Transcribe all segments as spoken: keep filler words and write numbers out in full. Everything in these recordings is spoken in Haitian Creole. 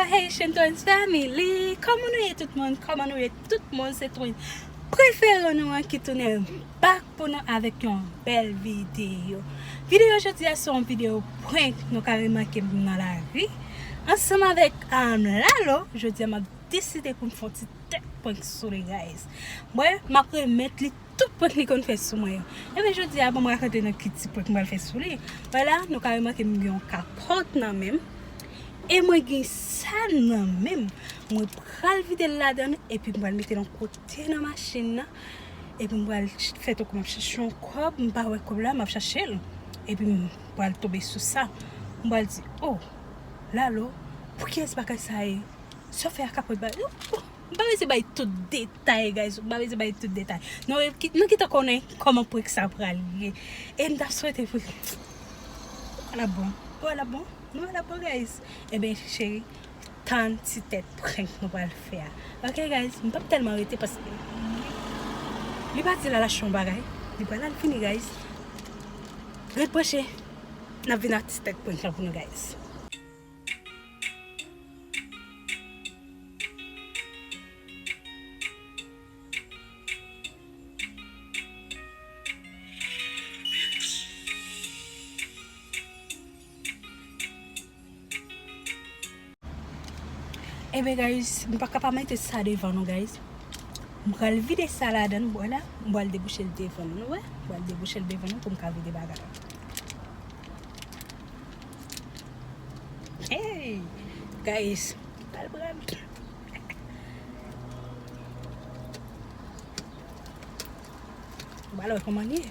Haitian Twins Family, kòman nou ye tout moun? Kòman nou ye tout moun? Se twin prefere nou an ki tounen back pou nou avèk yon bèl videyo. Videyo jodi a se yon videyo prank, nou ka remake m nan lari. Ansanm avèk um, Lalo, jodi a m ap deside pou m fè yon ti tèt prank sou li, guys. Mwen, m ap remèt li tout prank li konn fè sou mwen yo. Ebyen, jodi a, bon, mwen rakonte nou ki ti prank mwen fè sou li. Vwala, nou ka remake m gen yon kapòt nan men m. E mwen gen sa nan men m. Mwen pral vide l ladan l, epi m pral mete l yon kote nan machin nan. Epi m pral ch- fè tankou m ap chache yon kòb, m pa wè kòb la, m ap chache l. Epi m pral tonbe sou sa. M pral di, oh, Lalo, pou kiyès bagay sa ye? Sa w fè a kapòt ba. M pa bezwen bay tout detay, guys. M pa bezwen bay tout detay. Nou, ki- nou gentan konnen kòman prank sa pral ye. E m ta swete pou. Wè l ap bon. Wè l ap bon. Nou wè l ap bon, guys. Ebyen, cheri, tann ti tèt prank nou pral fè a. Ok, guys, m p ap tèlman rete paske li pa di l al achte yon bagay. Li pral al fini, guys. Ret branche. N ap vin ak ti tèt prank la pou nou, guys. Ebyen, guys, m pa ka pa mete sa devan nou, guys. M pral vide sa ladan, vwala. M pral debouche l devan nou, nou wè? M pral debouche l devan nou pou m ka vide bagay la. Hey, guys, pral pran. Ou pral wè kòman l ye.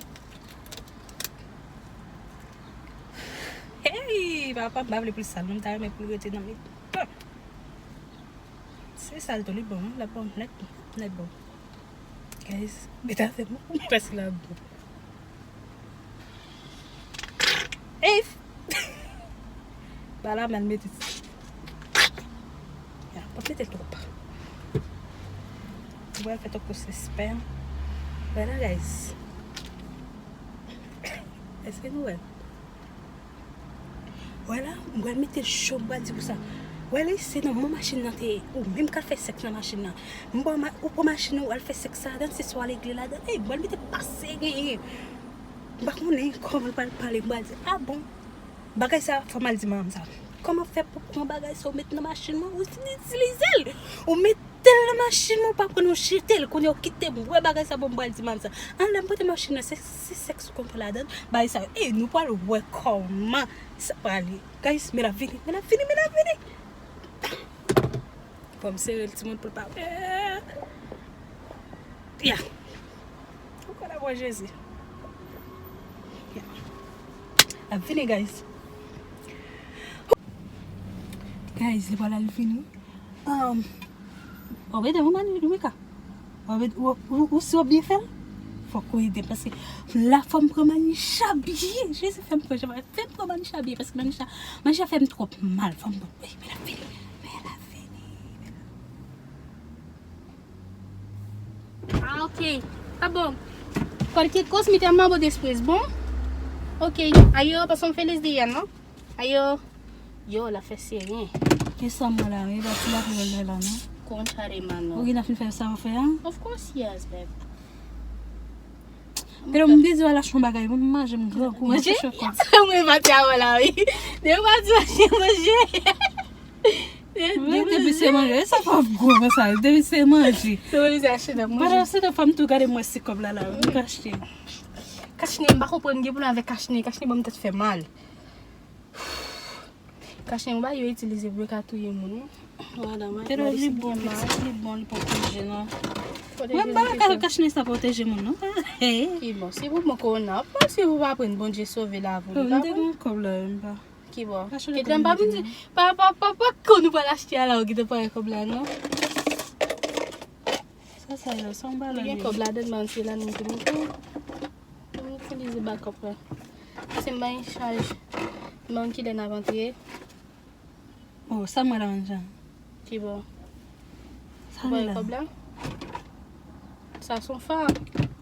Hey, papa, m pa vle pou l sal, non, m ta renmen pou l rete nan mitan. Se sal tou, li bon, wi, l ap bon, nèt, nèt bon. Guys, mete afè m, paske l ap bon. Ey! Ba la, m al mete. Ya, pa mete l twòp. Mwen fè tankou sispen. Vwala, guys. Èske nou wè? Vwala, m pral mete l cho, m pral di pou sa. Wè li, se nan men machin nan te ye. Ou menm k al fè sèks nan machin nan. M pran ma- ou pran machin nan, ou al fè sèks ladan, se sa w al regle ladan. Ey, m pral mete pase genyen. M pa konnen kòman l pral pale, m pral di, ah bon? Bagay sa, fò m al di manman m sa. Kòman fè pou pran bagay sa, ou met nan machin mwen, ou fin itilize l? Ou mete l nan machin mwen, ou pa pran l, ou jete l. Kounye a, ou kite m. Wè bagay sa, bon, m pral di manman m sa. Anlè m pote machin nan, se, se sèks ou konn fè ladan l. Bagay sa, e nou pral wè kòman sa pral ye. Guys, men l ap vini, men l ap vini, men l ap vini. Fò m sere l timoun pou l pa wè. Ya. Ou konn ap wè Jezi. Ya. L ap vini, guys. Guys, li pral al vini. Um, w ap ede m, Mika? W ap ede, ou, ou, ou si w ap byen fè l? Fòk ou ede m, paske la fò m pran Manisha byen. Jezi, fè m pran, fè m pran Manisha byen, paske Manisha, Manisha fè m twòp mal. Fò m pran, ey, men l ap vini, men l ap vini, men l ap Ah, ok. Tá bom. Cualquier coisa me chama después, bom? Ok. Ayo, pasa un feliz día, no? Ayo. Yo, la fè seryen. E sa mwen la, e pa ti la pou mwen la, non? Concha de mano. Ou gen fin fè sa ou fè a? Of course, yes, babe. Pero m dezi w al achte yon bagay pou m manje, m grangou, manje chokòt. Mwen pati avè la, wi. Depi pati manje, manje. Mwen depi se manje, e sa pa gwo konsa, depi se manje. Se manje se achte nan manje. Pandan se tan fanm tou gade mwen si kòb la la, m ka achte. Kachne, m pa konprann gen pwoblèm avèk kachne, kachne ban m tèt fè mal. Kachne, yon bagay yo itilize pou yo ka touye moun, wi. Madanm, wi. Te dwe li bon, pitit, li bon, li pwoteje, non. Mwen pa ka kachne sa pwoteje moun, non. Ki bon, si pou bon kowona, pa si pou pa pran Bondye sove lavi w, li pa bon. M te gen kòb la, m pa. Ki bò? Kite m pa vin di, pa, pa, pa, pa, ko nou pral achte a la, ou kite pran kòb la, non? Sa, sa yo, sa yon balon. Li gen kòb ladan, ban se la, nou te mete. Nou itilize bakòp la. Se mwen chaj. Mwen ki lè n ap antre. Oh, sa mwen la menm jan. Ki bò? Sa li la. Kòb la? Sa se yon fa.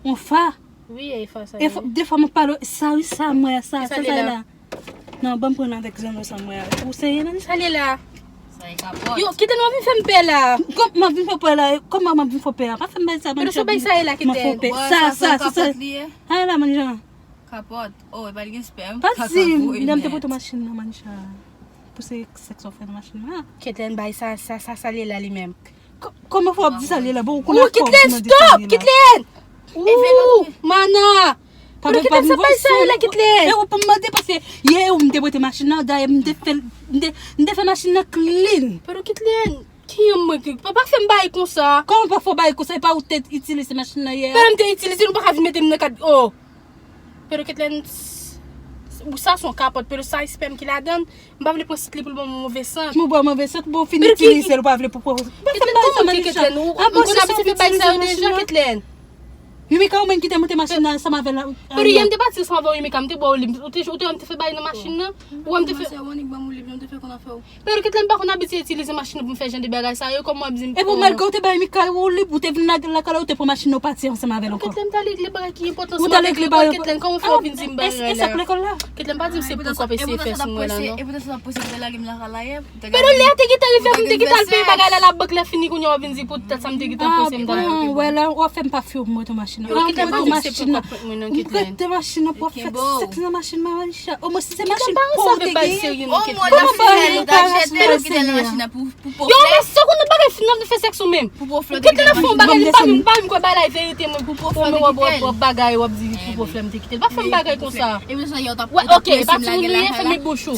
Yon fa? Wi, e fa sa. E fa, de fwa mwen pale, sa wi, sa mwen, sa, sa, sa la. Non, ban m pran avèk zanno sa mwen. Ou serye nan sa li la? Yo, kite nou vin fè m pè la. Kòman m ap vin fè w pè la? Kòman m ap vin fè w pè a? Pa fè m bay sa, Manja. Sa bay sa ye la, kite. Sa, sa, sa, sa. Ay la, Manja. Kapòt. Oh, e pa li gen spèm. Pa di m, lè m te pote machin nan, Manja. Pou se sèks w ap fè nan machin nan. Ketlen bay sa, sa, sa, sa li la li menm. Kòman fò w ap di sa li la? Bon, ou konn akò. Ketlen, stop! Ketlen! Ou, mana! Pablo, Ketlen, sa bay sa la, Ketlen. E ou pou m mande, paske yè ou m te pote machin nan, dayè m te fè, m te, m te fè machin nan clean. Pero Ketlen, ki yon mwen ki, pa, pa fè m bagay konsa. Kòman pa fè w bagay konsa? E pa ou te itilize machin nan yè a? Pero m te itilize, nou pa ka vin mete m nan kad, oh. Pero Ketlen, s-, s-, sa se yon kapòt, pero sa espèm ki ladan, m pa vle pran sant li pou l ban mwen move sant. Mwen ban move sant, bon, ou fin itilize l, ou pa vle pou, pou. Ketlen, kòman ki Ketlen? Ou, ou konn abitye fè bagay sa yo deja, Ketlen. Yumika, ou menm ki te monte machin nan ansanm avè l la. Pero yè m te pati ansanm avè w, Yumika, m te ba w lib. Ou te, ou te wè m te fè bagay nan machin nan? Ou wè m te fè. Ou annik ban m lib, m te fè konn afè w. Pero Ketlen pa konn abitye itilize machin nan pou m fè jan de bagay sa yo, kòman w ap di m. Epi malgre w te bay Mika yon lib, ou te vin lakay la, ou te pran machin nan, ou pati ansanm avè l ankò. Ketlen, m t al regle bagay ki enpòtan. Ou t al regle bagay. Ketlen, kòman w fè w vin di m bagay la? Ketlen, pa di m se pou kòb e se fès mwen la, non. Pero lè a te gentan rive, m te gentan al peye bagay la, labank, lè fini, kounye a w ap vin di pou tèt sa m te gentan panse m ta. Ah, bon, wè la, w ap fè m pa fè w monte machin nan. Yo, Ketlen, pa di m se pou kòb mwen, non, Ketlen. Monte machin nan pou w ap fè sèks nan machin nan, Manisha. Omwen, si se machin pa w te gen. Omwen, w ap fè l, ou pa responsab. Yo, men se konn bagay fin nan fè sèks ou menm. Pou pwoflè te kite l. Ketlen ap fè yon bagay, li pa menm, pa menm kwè bagay la e verite, mwen. Pou pwoflè te kite l. W ap bagay, w ap di pou pwoflè m te kite l. Pa fè m bagay konsa. Wè, ok, pa timoun nou ye, fèmen bouch ou.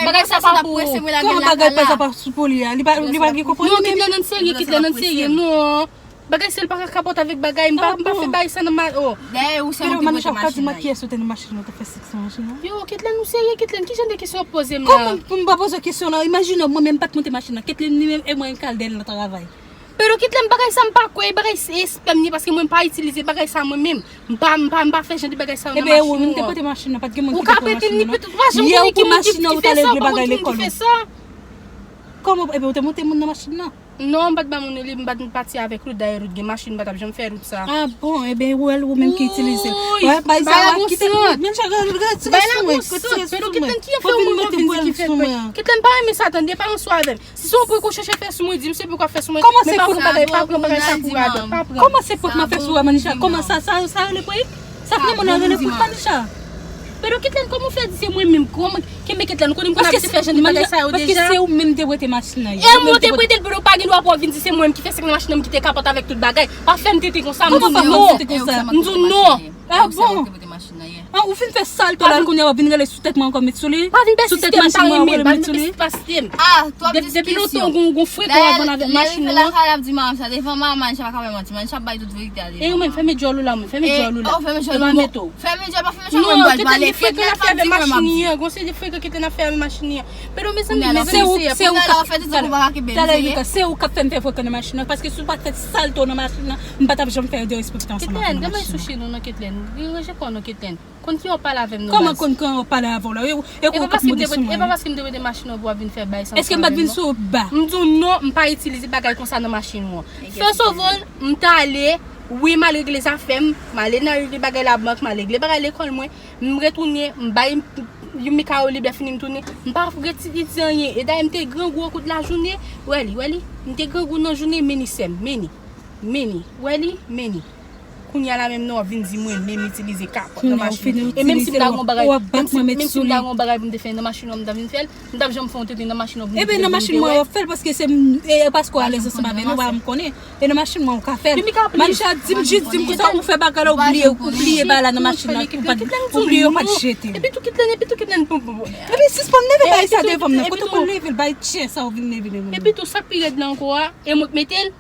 Bagay sa pa pou ou. Kòman bagay pa sa pa pou li a? Li pa, li pa gen konprann. Non, Ketlen, ann serye, Ketlen, ann serye, non. Bagay se l pa ka kapòt avèk bagay, m pa, m pa fè bagay sa nan ma-, oh. Dayè, ou sèlman te pote machin nan. Kiyès ou te nan machin nan, ou te fè sèks nan machin nan? Yo, Ketlen, ou serye, Ketlen? Ki jan de kesyon w ap poze m la? Kòman pou m pa poze w kesyon la? Imajine w, mwen menm m pa t monte machin nan. Ketlen li menm e mwen n k al dèyè l nan travay. Pero Ketlen, bagay sa m pa kwè, bagay se espèm li, paske mwen m pa itilize bagay sa mwen menm. M pa, m pa, m pa fè jan de bagay sa yo nan machin ou an. Ebyen, ou menm te pote machin nan, pa t gen moun ki te pran machin nan, non? Yè ou pran machin nan, ou t al regle bagay lekòl ou. Kòman, ebyen, ou te monte moun nan machin nan? Non, m pa t ba moun li, m pa t pati avèk Ruth, dayè Ruth gen machin, m pa t ap janm fè Ruth sa. Ah bon, ebyen, ou wè l, ou menm ki itilize. Wè, bay sa w ap kite l, men chak lè l retire sou mwen, retire sou mwen. Pou vin mete bwèl sou mwen. Ketlen pa renmen sa, tande, pa answa avè m. Si se yon prank ou chèche fè sou mwen, di m se prank w ap fè sou mwen. Kòman se prank? Men pa pran, pa pran bagay sa pou radan, pa pran. Kòman se prank m ap fè sou ou a, Manisha? Kòman sa, sa, sa rele prank? Sa k nan moun nan rele prank, Manisha? Pero Ketlen, kòman w fè di se mwen menm? Kòman, kenbe Ketlen, ou konnen m konn abitye fè jan de bagay sa yo deja. Paske se ou menm te prete machin nan. E mwen te prete l, pero w pa gen dwa pou w ap vin di se mwen menm ki fè sèks nan machin nan, m kite kapòt avèk tout bagay. Pa fè m tete konsa, m di w non. M di w non. Ah bon? Ah, ou fin fè salto la, kounye a w ap vin rele sou tèt mwen ankò, met sou li. Pa vin pèsiste, m pa renmen, pa vin pèsiste. Depi lontan ou gon, gon frekan w ap vann avèk machin ou an. Lè l rive lakay la, ap di manman sa devan manman, Manisha pa ka bay manti, Manisha ap bay tout verite a devan manman. E ou menm, fèmen djòl ou la, ou menm, fèmen djòl ou la, m pa met ou. Fèmen djòl, pa fèmen djòl, mwen m pral pale, frekan l ap fè avèk machin li an, gon seri de frekan Ketlen ap fè avèk machin li an. Pero mezanmi, mezanmi, se ou, se ou k ap fè tout sa pou pa kenbe m, se ou k ap fè m fè frekan nan machin nan, paske si w pa t fè salto nan machin nan, m pa t ap janm fè derespekte ansanm avè w nan machin nan. Ketlen, gade sou chen nou non, Ketlen. Ranje kò w non, Ketlen. Konn kijan w pale avè m non, baz. Kòman konn kijan w pale avè w la? E, e kòman k ap monte sou mwen? E pa paske m te prete machin nan pou w ap vin fè bay sa ansanm avè m non. Èske m pa t vin sou ou ba? M di w non, m pa itilize bagay konsa nan machin ou an. Fè sovol, m t ale, wi, m al regle zafè m, m ale nan regle bagay labank, m al regle bagay lekòl mwen, m retounen, m bay Yumika yon lib, lè fini m tounen, m pa reti di anyen. E dayè m te grangou ankout lajounen, wè li, wè li, m te grangou nan jounen, men ni sè m, men ni, men ni, wè li, men ni. Kounye a la menm non, w ap vin di mwen menm itilize kapòt nan machin. E menm si m ta gon bagay, menm si, menm si m ta gon bagay pou m te fè nan machin ou an, m ta vin fè l, m t ap janm fè yon tenten nan machin ou an pou m te vin fè l. Ebyen nan machin mwen w ap fè l paske se m, e, e paske w alèz ansanm avè nou, m konnen. E nan machin mwen ou ka fè l. Manisha di m, jis di m konsa ou fè bagay la, ou bliye, ou bliye bagay la nan machin nan, ou pa, ou bliye ou pa t jete l. Epi tou Ketlen, epi tou Ketlen, bon, bon, bon. Epi sispann leve bagay sa devan m nan, kote w konn leve l, bay tchè sa ou vin leve devan m nan. Epi tou sa k pi rèd la ankò a, e mwen k mete l.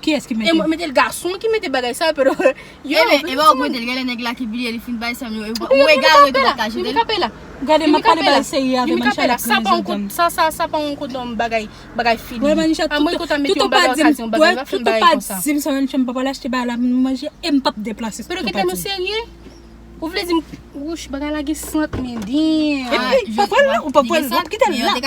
Kiyès ki mete l? E mwen mete l, gason ki mete bagay sa, pero yo. Ebyen, e pa ou k mete l, genlè nèg la ki bliye, li fin bay sa, ou egare tou, w ap ka jete l. Gade, m ap pale bagay serye avè Manisha, l ap kriye, sa, sa, sa pa yon kote, non, bagay, bagay fini. Wè, Manisha, tout, tout ou pa di m, wè, tout ou pa di m sa, Manisha, m pa pral achte bagay la pou nou manje, e m p ap deplase, tout ou pa di m. Pero Ketlen, ou serye? Ou vle di m, wouch, bagay la gen sant, men damn. Epi, pa pran l, ou pa pran l, w ap kite l la.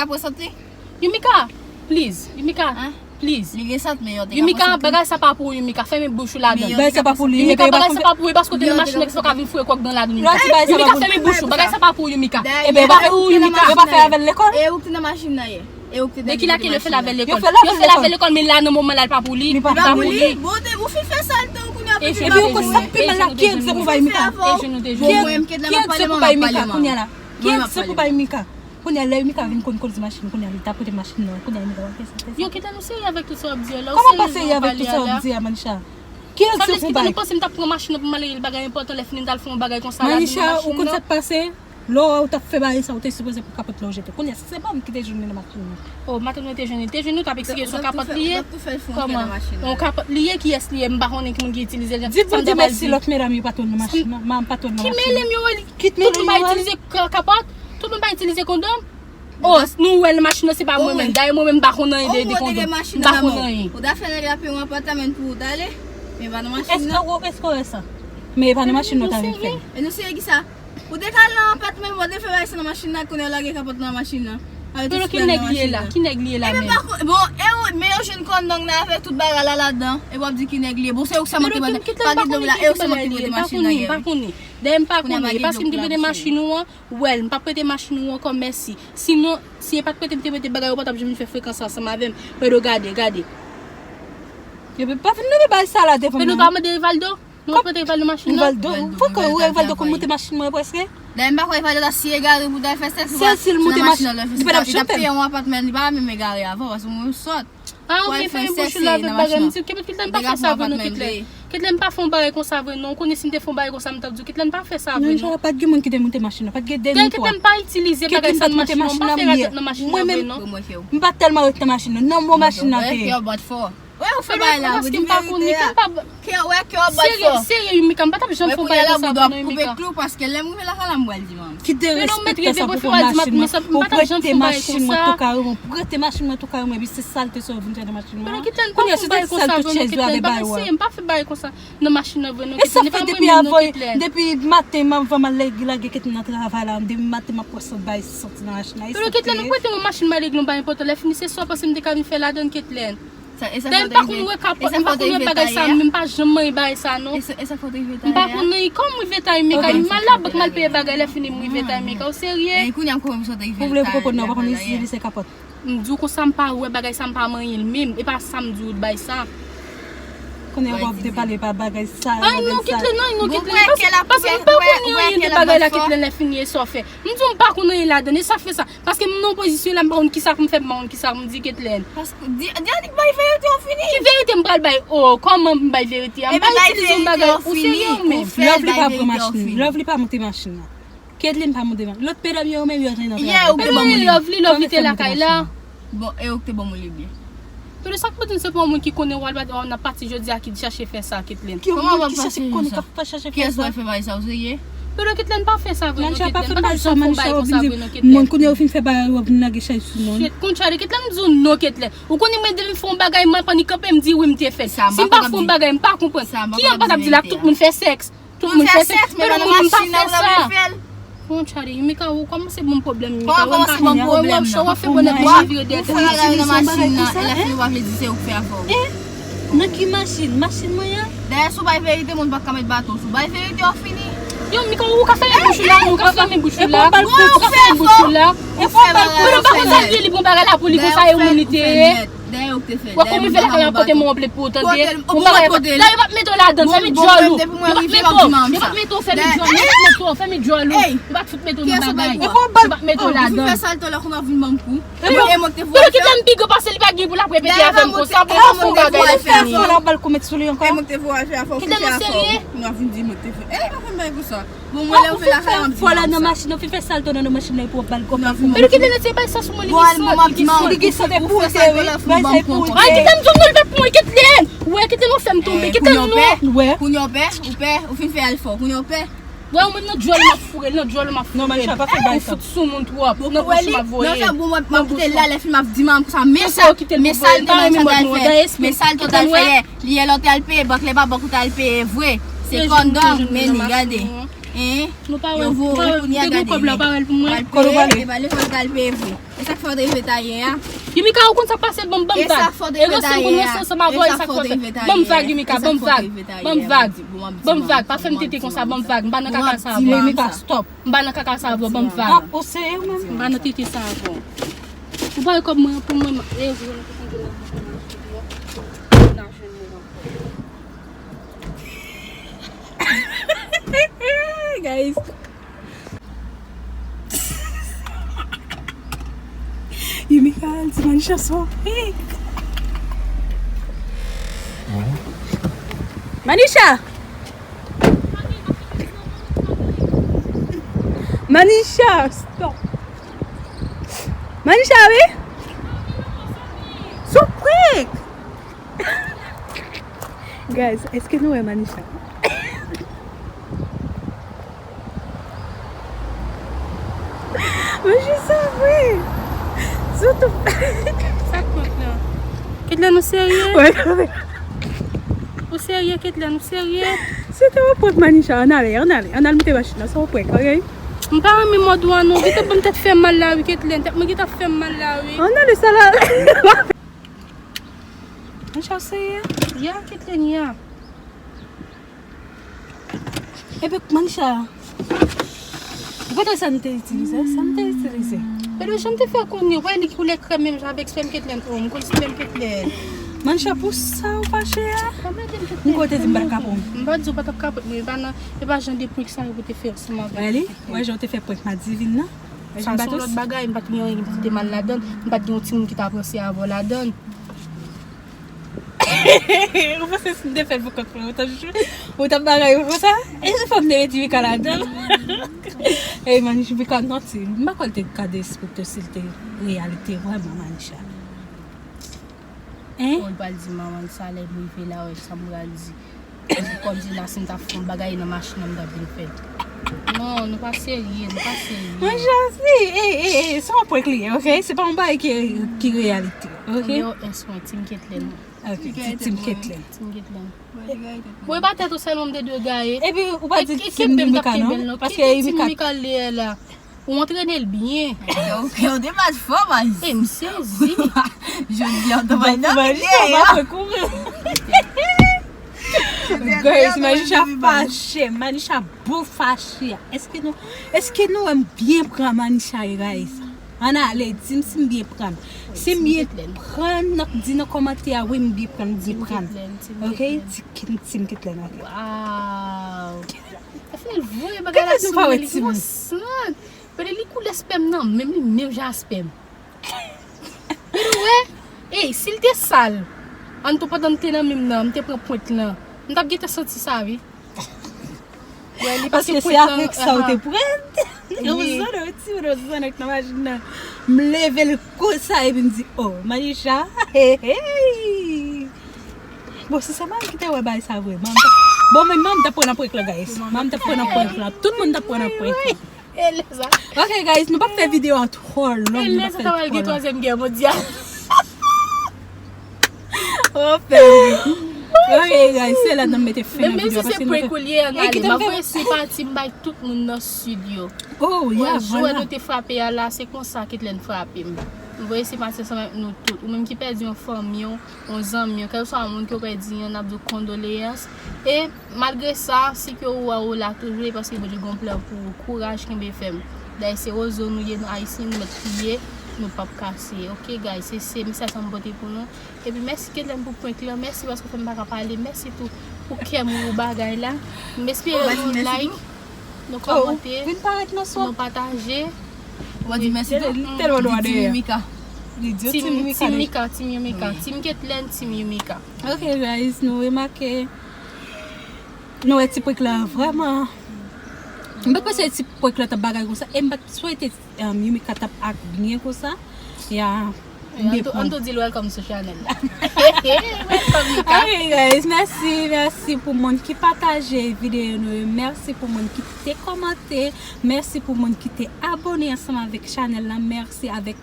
Yumika, please, Yumika. Please. Li gen sant, men yo te ka Yumika, bagay sa pa pou ou, Yumika. Fèmen bouch ou ladan. Bagay sa pa pou li, Yumika, bagay sa pa pou ou, e paske w te nan machin nan ki sa w ka vin foure kòk nan ladan, Yumika. Yumika, fèmen bouch ou, bagay sa pa pou ou, Yumika. E pa pou ou, Yumika. Yo pa fè avè l lekòl. E ou ki te nan machin nan yè. Depi lakèl yo fè l avè l lekòl? Yo fè l avè l lekòl, men la nan moman la, l pa pou li. Li pa pou li. Bon, ou fin fè sa l tan kounye a. Epi ou konn sa k pi mal la, ki egzanp ou bay Mika? Ki egzanp ou bay Mika kounye a la? Ki egzanp ou bay Mika? Kounye a lè Mika vin konn kondui machin, kounye a li ta prete machin nan, kounye a Mika pa fè sa, fè sa. Yo, kite nou serye avèk tout sa w ap di a la. Kòman pa serye avèk tout sa w ap di a, Manisha? Ki egzanp ou bay? Sa vle di ki te nou panse m t ap pran machin nan pou m ale rele bagay enpòtan, lè fini m t al fè yon bagay konsa la, Manisha, ou konn sa k pase? Lè w t ap fè bagay sa, ou te sipoze pran kapòt la ou jete. Kounye a, se pa m ki te jwenn li nan machin nan. Oh, maten mwen te jwenn li. Te jwenn ou t ap eksplike se yon kapòt li ye? Kòman? Yon kapòt li ye, kiyès li ye? M pa konnen ki moun ki itilize l. Di Bondye mèsi, lòt medam yo pa t wè l nan machin nan. Manman pa t wè l nan machin nan. Ki mele m yo wè li? Tout moun pa itilize kapòt? Tout moun pa itilize kondòm? Oh, nou wè l nan machin nan, se pa mwen menm. Dayè mwen menm m pa konn anyen de kondòm. M pa konn anyen. Ou ta fè nèg la peye yon apatman pou ou t ale, men pa nan machin nan. Èske w wè sa? Men e pa nan machin nan w ta vin fè l. E nou serye kisa? Ou te ka al nan apatman, ou te fè bagay sa nan machin nan, kounye a lage kapòt nan machin nan. Avèk tout bagay nan machin nan. Ki nèg li ye la menm? Bon, e ou, men yo jwenn kondòm nan avèk tout bagay la ladan. E w ap di ki nèg li ye. Bon, se ou ki sa manke pa gen dlo la, e ou ki sa manke pote machin nan. Pa konnen, pa konnen. Dayè m pa konnen, e paske m te prete machin ou an, well, m pa prete machin ou ankò, mèsi. Sinon, si e pa t prete m te prete bagay, ou pa t ap janm vin fè frekans ansanm avè m. Pedro, gade, gade. Yo pa vin leve bagay sa la devan mwen. Pedro pa mande Rivaldo? Nou prete Rivaldo machin nan? Rivaldo, poko Rivaldo konn moute machin mwen prèske. Dayè m pa kwè Rivaldo ta si egare pou ta fè sèks. Se si l moute machin nan, li pa t ap janm fè. Li ta peye yon apatman, li pa menm egare avan, paske mwen sòt. Ah, ok, fèmen bouch ou la avèk bagay m di, Ketlen, pa fè sa vre non, Ketlen. Ketlen, pa fè yon bagay konsa vre non. Ou konnen si m te fè yon bagay konsa, m t ap di w, Ketlen, pa fè sa vre non. Non, pa t gen moun ki te moute machin nan, pa t gen de ni twa. Ketlen, pa itilize bagay sa nan machin nan, pa fè radòt nan machin nan vre non. M pa tèlman ret nan machin nan, nan mo machin nan te ye. Wè, ou fè bagay la, ou di verite a. Kè, wè, kè w bat fò. Serye, serye, wi, Mika, m pa t ap janm fè yon bagay konsa vre non, Mika. Koupe klou, paske lè m rive lakay la, m pral di manmi. Kite respèk sa pou fè machin mwen. Ou prete machin mwen tou kare mwen, ou prete machin mwen tou kare mwen, epi se salte sa w vin fè nan machin mwen an. Kounye a, si w te sal tout chèz yo avè bagay ou a. M pa fè bagay konsa nan machin nan vre non, Ketlen. E sa fè depi avan, depi maten, m avan m al lage Ketlen nan travay la, depi maten m ap wè sot bagay soti nan machin la. Ketlen, ou prete mwen machin mwen al regle yon bagay enpòtan, lè fini se sa w panse m te ka vin fè ladan, Ketlen. Dayè m pa konn wè kapòt, m pa konn wè bagay sa, m pa janm manyen bagay sa non. M pa konn anyen, kòman m rive ta Mika, m al labank m al peye bagay, lè fini m rive ta Mika, ou serye? Ou vle poko non, ou pa konn itilize kapòt. M di w konsa, m pa wè bagay sa, m pa manyen l menm, e pa sa m di w bay sa. Kounye a w ap depale pa bagay sa, bagay sa. Ay non, Ketlen, non, non, Ketlen, paske m pa konn anyen de bagay la, Ketlen, lè fini e sa w fè. M di w m pa konn anyen ladan l, e sa fè sa. Paske m nan pozisyon la, m pa konn kisa pou m fè, m pa konn kisa pou m di Ketlen. Paske, di, di Anik bay verite w fini. Ki verite m pral bay? Oh, kòman m bay verite a? M pa itilize yon bagay, ou serye ou menm? Lovely pa pran machin, Lovely pa monte machin nan. Ketlen pa monte machin. Lòt medam yo menm yo antre nan travay. Love li, Lovely te lakay la. Bon, e ou ki te ban mwen li byen. Pedro, sa k pou di m se pa yon moun ki konnen w al bat, w ap pati jodi a ki chache fè sa, Ketlen. Ki yon moun ki chache konnen k ap fè chache fè sa. Kiyès w al fè bagay sa, ou serye? Pedro, Ketlen, pa fè sa vre non, Ketlen. Pa t ap janm fè yon bagay konsa vre non, Ketlen. Moun kounye a ou fin fè bagay, w ap vin lage chay sou moun. Shit, konn chale, Ketlen, m di w non, Ketlen. Ou konnen mwen depi m fè yon bagay, m annik kanpe, m di wi, m te fè l. Si m pa fè yon bagay, m pa konprann. Ki an pa t ap di la, tout moun fè sèks. Tout moun fè sèks, men pa nan machin nan w vle fè l. Bon, Charlie, Mika, ou kòmanse ban m pwoblèm, Mika. Ou kòmanse ban m pwoblèm, non. Ou ap fè bonèt mwen chavire dèyè tèt. Ou fè bagay nan machin nan, e lè fini w ap vle di se ou k fè afè w. Nan ki machin? Machin mwen an? Dayè, si w bay verite, moun pa ka met baton sou. Bay verite, w fini. Yo, Mika, ou ka fèmen bouch ou la, ou ka fèmen bouch ou la. Ou ka fèmen bouch ou la. Ou fè bagay, ou fè nèt. Ou pa konn sa l ye, li pran bagay la pou li konsa, e ou moun li te ye. Dèyè ou k te fè. Wè kòman m fè lakay la pote mwen yon plent pou ou tande. Yon bagay la, yo p ap mete w ladan, fèmen djòl ou. Yo p ap mete w, yo p ap mete w, fèmen djòl ou, yo p ap mete w, fèmen djòl ou. Yo p ap fout mete w nan bagay. Yo p ap mete w ladan. Ou fin fè sa l talè kounye a w vin ban m kou. E mwen k te voye. Kite m pi gran pase li pa gen pou l ap repete avè m konsa pou l ap fè yon bagay lè fini. Fò l ap ba l kou met sou li ankò. E mwen k te voye fè afè w. Kite m serye. Kounye a w vin di mwen k te fè. E pa fè m bagay konsa. Bon, mwen lè ou fè lakay la, m di fò la nan machin, ou fin fè sa l tonbe nan machin la epi w ap ba l kòb la. Pedro, kite nèt se bay sa sou mwen, li gen sant, li gen sant, li gen sant, e pou ou te ye, bay sa e pou ou te ye. Ay, kite m di w non, li pa pou mwen, Ketlen. Wè, Ketlen, ou fè m tonbe, Ketlen, non. Wè. Kounye a w pè, ou pè, ou fin fè al fò, kounye a w pè. Wè, ou menm nan djòl m ap foure, nan djòl m ap foure. Non, Manisha, pa fè bagay sa. Ou fout sou moun twòp. Nan bouch m ap voye. Nan sa bon, m ap kite l la, lè fini m ap di manman konsa, men sa, men sa l te nan sa t al fè, men sa l te al fè yè. Li yè lè w t al peye bank, lè pa bank ou t al peye vre. Se kondòm, men li, gade. Hein? Yo voye kounye a, gade. Al peye, e pa lekòl t al peye vre. E sa k fè w te rive ta yè a? Yumika, ou konn sa k pase, ban m, ban m vag. E sa k fè w te rive ta yè a? E sa k fè w te rive ta yè a? Ban m vag, Yumika, ban m vag. Ban m vag. Ban m vag. Pa fè m tete konsa, ban m vag. M pa nan kaka sa avè w. Yumika, stop. M pa nan kaka sa avè w, ban m vag. Ah, ou serye ou menm? M pa nan tete sa avè w. Ou Pran kòb mwen pou mwen, m ap leve, m ap konn de la mwen, m ap jwenn mwen ankò. Guys. Yumika al di Manisha se yon prank. Manisha! Manisha, stop. Manisha, wi. Se yon prank. Guys, èske nou wè Manisha? Mwen jis anvi. Sitou. Sa k prank la? Ketlen, ou serye? Wè, wè. Ou serye, Ketlen, ou serye? Se te yon prank, Manisha. Ann ale, ann ale. Ann al moute machin nan. Se yon prank, ok? M pa renmen mòd ou a non. Gentan ban m tèt fè mal la wi, Ketlen. Tèt mwen gentan fè m mal la wi. Ann ale sa la. Manisha, ou serye? Ya, Ketlen, ya. Epi, Manisha, ou konnen sa nou te itilize? Sa nou te itilize. Epi, jan m te fè konnen, wè, li koulè krèm menm jan avèk spèm Ketlen. Oh, m konn spèm Ketlen. Manisha, pou sa ou fache a? M konnen te di m pa t ap kapab. M pa di w pa t ap kapab, men e pa nan, e pa jan de prank sa yo pou te fè ansanm avèk. Wè li, wè jan w te fè prank Madivin nan. Sa se yon lòt bagay, m pa t gen anyen ki te mal ladan l, m pa t gen yon timoun ki t ap ranse avè w ladan l. Ou panse si m te fè l pou kont mwen, ou t ap jwe, ou t ap bagay ou konsa? E si fò m te mete Mika ladan l? Ey, Manisha, Mika, non, ti, m pa kwè l te ka derespekte w si l te reyalite vrèman, Manisha. Hein? Ou pral di manman l sa lè m rive la, wè sa m pral di. Kòmsi la si m t ap fè yon bagay nan machin nan m t ap vin fè. Non, nou pa serye, nou pa serye. Mwen jase, ey, ey, ey, se yon prank li ye, ok? Se pa yon bagay ki, ki reyalite, ok? Andewo S mwen, Team Ketlen. Ok, ti Team Ketlen. Team Ketlen. Mwen pa tèt ou sèlman m te dwe gaye. Epi ou pa di Team Mika non, paske Mika. Team Mika li ye la. Ou antrene l byen. Yo, yo te bat fò, man. E m sezi. Jodi a, w te bay nan pye, yo. Guys, Manisha fache, Manisha bon fache. Èske nou, èske nou wè m byen pran Manisha e guys? Ann ale, di m si m byen pran. Si m byen pran, n ap di nan kòmantè a, wi, m byen pran, m byen pran. Ok? Di Team Ketlen, ok. Wow. Sa fè l voye bagay la sou mwen, li gon sant. Pede li koule spèm nan, menm li menm jan a spèm. Men nou wè, ey, si l te sal, anto pandan m te nan menm nan, m te pran pwent lan, m t ap gentan santi sa, wi. Wè, li pase pwent lan. Paske se avèk sa ou te pran. Yon zòn, yon ti moun, yon zòn nan machin nan. M leve l konsa, epi m di, oh, Manisha, hey, hey. Bon, si se mwen ki te wè bagay sa vre, man, bon, men man, m t ap pran nan prank lan, guys. Man, m t ap pran nan prank lan. Tout moun t ap pran nan prank lan. E lè sa. Ok, guys, nou p ap fè videyo a twò long, nou p ap fè l twò long. E lè sa ta pral gen twazyèm gè mondyal. Oh, fè. Ok, guys, se la n ap mete fen nan videyo a, paske nou fè. Men menm si se prank ou l ye, ann ale. M ap voye sipati m bay tout moun nan sid yo. Oh, yeah, vwala. Wè, jou nou te frape a la, se konsa Ketlen frape m. M voye sipati ansanm avèk nou tout. Ou menm ki pèdi yon fanmi w, yon zanmi w, kèlkeswa moun ke w pèdi an, n ap di w kondoleyans. E malgre sa, si ke ou wè ou la toujou, e paske Bondye gen yon plan pou ou. Kouraj, kenbe fèm. Dayè se rezo nou ye, nou ayisyen, nou mèt kriye, nou p ap kase. Ok, guys, se, se mesaj sa m pote pou nou. Epi mèsi Ketlen pou prank lan, mèsi paske w fè m pa ka pale, mèsi tou pou kè m ou bagay la. M espere nou like, nou kòmante, nou pataje. Ou pa di mèsi tou? Li tèlman dwat dèyè. Di Team Mika. Li di Team Mika, Team Mika, Team Yumika. Team Ketlen, Team Yumika. Ok, guys, nou remake, nou wè ti prank la vrèman. M pa t panse ti prank la t ap bagay konsa, e m pa t swete, um, Yumika t ap ak byen konsa. Ya, m byen pran. Anto di l welcome sou chanèl la. Welcome, Mika. Ok, guys, mèsi, mèsi pou moun ki pataje videyo nou yo. Mèsi pou moun ki te kòmante. Mèsi pou moun ki te abòne ansanm avèk chanèl la. Mèsi avèk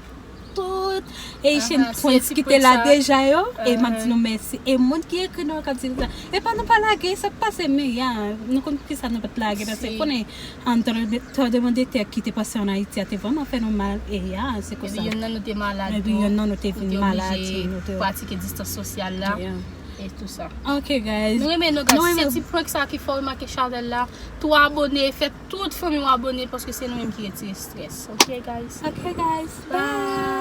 tout Haitian Prince ki te la deja yo. E m ap di nou mèsi. E moun ki ekri nou yo k ap di nou sa. E pa nou pa lage, sa k pase, men ya, nou konn kisa nou pa t lage, paske konnen, um, tranblemanntè ki te pase an Ayiti a te vrèman fè nou mal, e ya, se konsa. Epi youn nan nou te malad tou. Epi youn nan nou te vin malad, nou te pratike distans sosyal la, e tou sa. Ok, guys. Nou renmen nou, guys. Se ti prank sa ki fè w remake chanèl la. Tou abòne, fè tout fanmi w abòne, paske se nou menm ki retire strès. Ok, guys. Ok, guys. Bye.